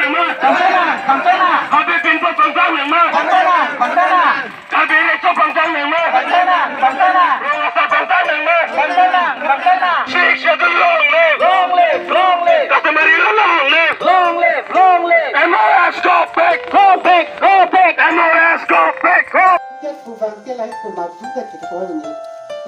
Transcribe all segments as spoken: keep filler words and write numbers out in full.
Nangma? Pangcheng nang, pangcheng nang. Habe pinpo pangcheng nangma? Pangcheng nang, pangcheng nang. Kabe recho pangcheng nangma? Pangcheng nang, pangcheng nang. Rong asar pangcheng nangma? Pangcheng nang, pangcheng nang. Sixth Schedule long live! Long live, long live! Customary law long live! Long live, long live! M O S go back! Go back, go back! M O S go back! Go! Ket pu abang ke lahai pu madu ta chikoi ni.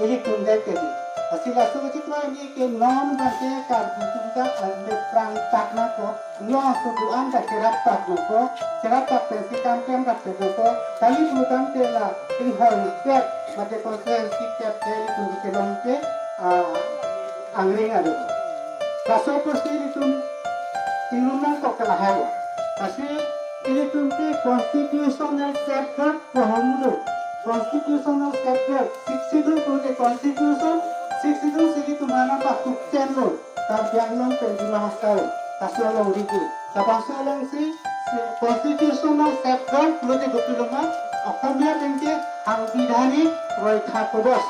Ilitum det ke ni. Lasi laso chikoi ni ke non abang ke Karbi atum ta an le prang tak nangkok. Long sudu an ta cherap tak nangkok. Cherap tak pensi kam klem tak nangkok. Kali putang ke la inghoi kep, mate konstituensi kep ke ilitum kelong ke, ah, angring ave. Laso apotsi ilitum inglum nangkok ke lahai. Lasi ilitum ke constitutional safeguard pohomlo. Constitutional safeguard, Sixth Schedule pulote constitution, Sixth Schedule si ilitum aphan pakukchenlo. Karbi Anglong pen Dima Hasao, laso along rigi. Labangso alongsi, si constitutional safeguard pulote kopilo ma, Oxomiya pen ke সাংবিধানিক ৰক্ষা কবচ.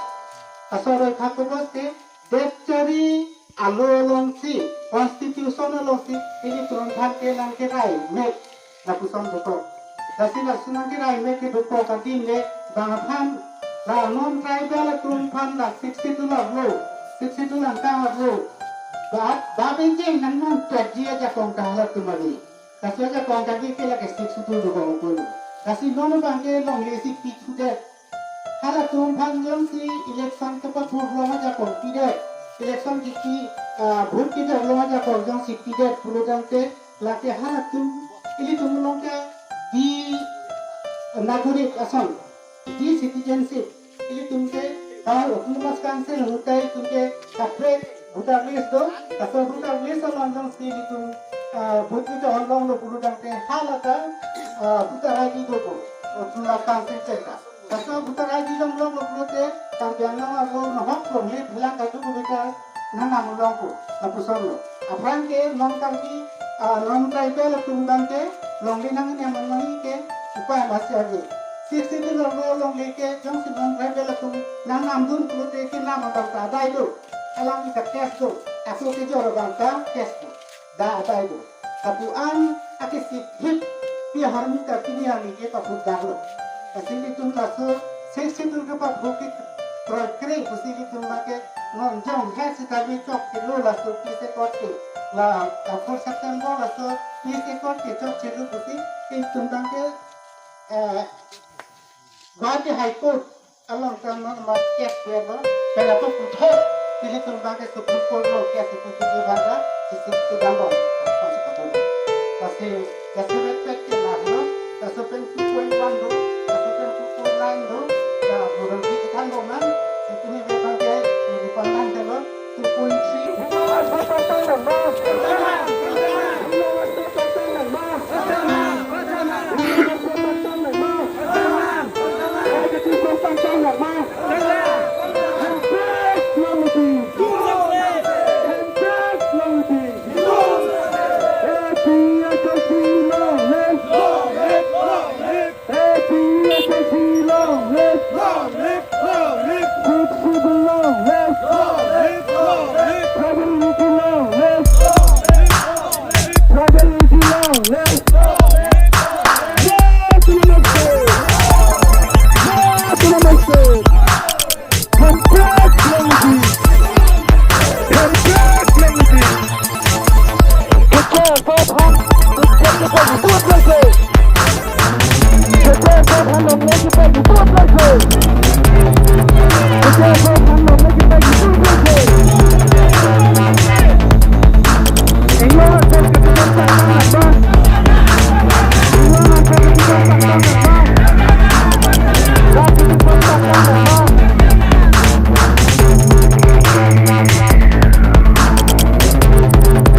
Laso ৰক্ষা কবচ ke det chari alo alongsi, constitution alongsi, ilitum aphan ke nangkerai mek lapuson dokok. Lasi laso nangkerai mek ke dokok adim le, bang aphan, la non tribal atum aphan la Sixth Schedule arlo, Sixth Schedule angkang arlo. Ba, ba benjeng nang non kaji ajakong ta halatum ave. Lasi ajakong kaji ke lake Sixth Schedule dokok pulo. Lasi non abang ke longle si pithudet. Halatum aphan jongsi election kepathurlong ajakong pidet, election kiki, ah, vote kejorlong ajakong jongsi pidet pulo tangte, lake halatum ilitum along ke di nagorik ason, di citizenship, ilitum ke, ah, autonomous council ahut ta ilitum ke separate voter list do, laso voter list along jongsi ilitum, ah, vote kejorlonglo pulo tangte, halata, ah, voter I D dopo, autonomous council pen ta. Laso voter I D longlonglo pulote, Karbi Anglong arlo nohok longle phelang kaju kubita nangnam longpo, lapusonlo. Aphrang ke non Karbi, ah, non tribal atum abang ke longle nangneman nangji ke upai masi ave. Sixth Schedule arlo longle ke jongsi non tribal atum nangnamdun pulote kenam abang ta adai do. Alangli ta case do. Ako kejor abang ta case do. Da adai do. Lapu an akesik hip pi ahormu ta pini arni ke paphuk daklo. Lasi ilitum laso Sixth Schedule kepaphuk ke kroikre pusi ilitum abang ke non jonghe sitame chokchelo laso peace accord ke. La, la four September laso peace accord ke chokchelo pusi ilitum abang ke, eh, Guwahati High Court along ta non ma case ke ba, pen ako puthot ilitum abang ke Supreme Court along case itu tujuh bangka, sisi sidang bang, masuk ke bang. Lasi, lasi respect ke lah.